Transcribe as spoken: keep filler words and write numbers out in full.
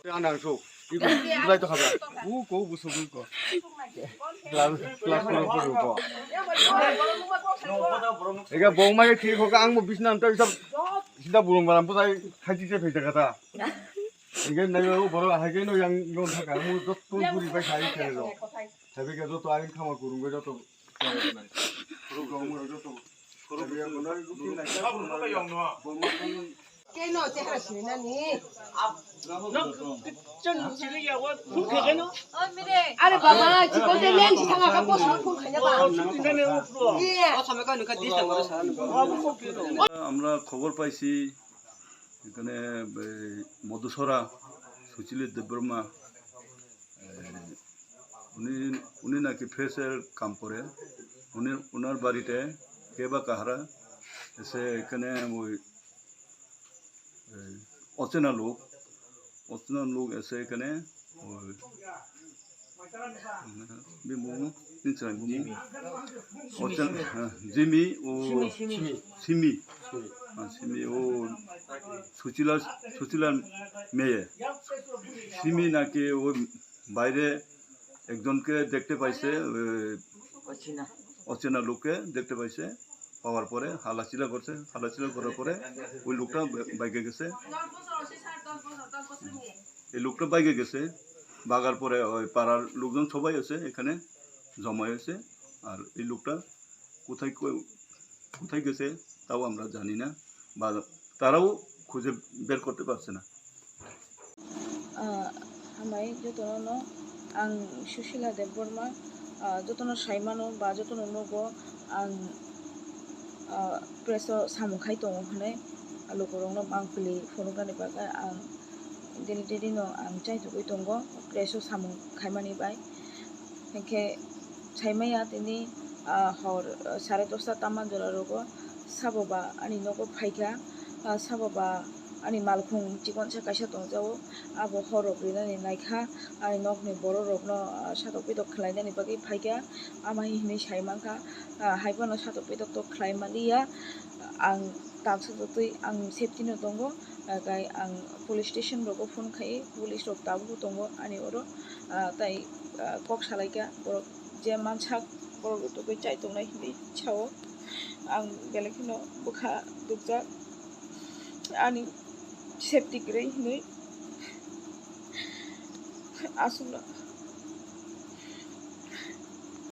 Ang nang su. Ibu, ibu lai to khabra. U ko, bu su bu ko. Class, class four ko ko. Ega bong ma ke thik hoka ang mo bisna anta isab. Sida burung baram putai khaji se phai jaga ta. Ega nai o boro hai ke no yang yon thaka mu dot tu buri bai khai ke ro. Thabi ke dot tu ayin khama kurung bai dot tu. Keno chehara sini nani? Are baba, chikon te leng si thanga ka post mo phone khanya ba. Iya. আমরা খবর পাইছি এখানে এই মধুসরা সুচিলি দেববর্মা, এ, উনি, উনি নাকি প্রেসের কাম করে। উনি, ওনার বাড়িতে কে বা কাহারা এসে এখানে ওই, এ, অচেনা লোক, অচেনা লোক এসে এখানে ওই, বিমু, নিশ্চয় বিমু। অচেনা, হ্যাঁ, জিমি ও সিমি। হ্যাঁ, সিমি ও সুচিলা, সুচিলার মেয়ে। সিমি নাকি ওই বাইরে একজনকে দেখতে পাইছে, এ, অচেনা লোককে দেখতে পাইছে, পাওয়ার পরে হালাচিলা করছে, হালাচিলা করার পরে ওই লোকটা বা-, বাইকে গেছে। এই লোকটা বাইকে গেছে, বাগার পরে ওই পাড়ার লোকজন সবাই আছে এখানে জমা হয়েছে। আর এই লোকটা কোথায় কো-, কোথায় গেছে তাও আমরা জানি না, বা তারাও খুঁজে বের করতে পারছে না। Ah, hambai jotono no ang Susila Debbarma, ah, jotono saimano ba jotono nogo ang, ah, press o samung khai tongo hinui lukurokno mangpili phunuknani bagwi ang daily daily no ang chaitugwi tongo press o samung khaimani bai. Hinkhe saimaya tini, ah, hor, ah, sare dosta tamma jora rogo sabo ba ani nogo phaikha, ah, sabo ba ani malkhung chikonsa kaisa tongjago, abo horrok rinani naikha, ani nokni bororokno, ah, satok pitok khlainani bagwi phaikha, ama hinwi saimankha, ah, haiphano satok pitok tok khlai manliya, ang taksa totwi ang safety no tongo, ah, tei ang police station rogo phone khai police rok tabukbo tongo ani oro, ah, tei, ah, kok salaikha borok je mansak borok togwi chai tongnai hinwi sao. Ang belai kheno bwkha dukjak ani safety kwrwi hinwi aswkno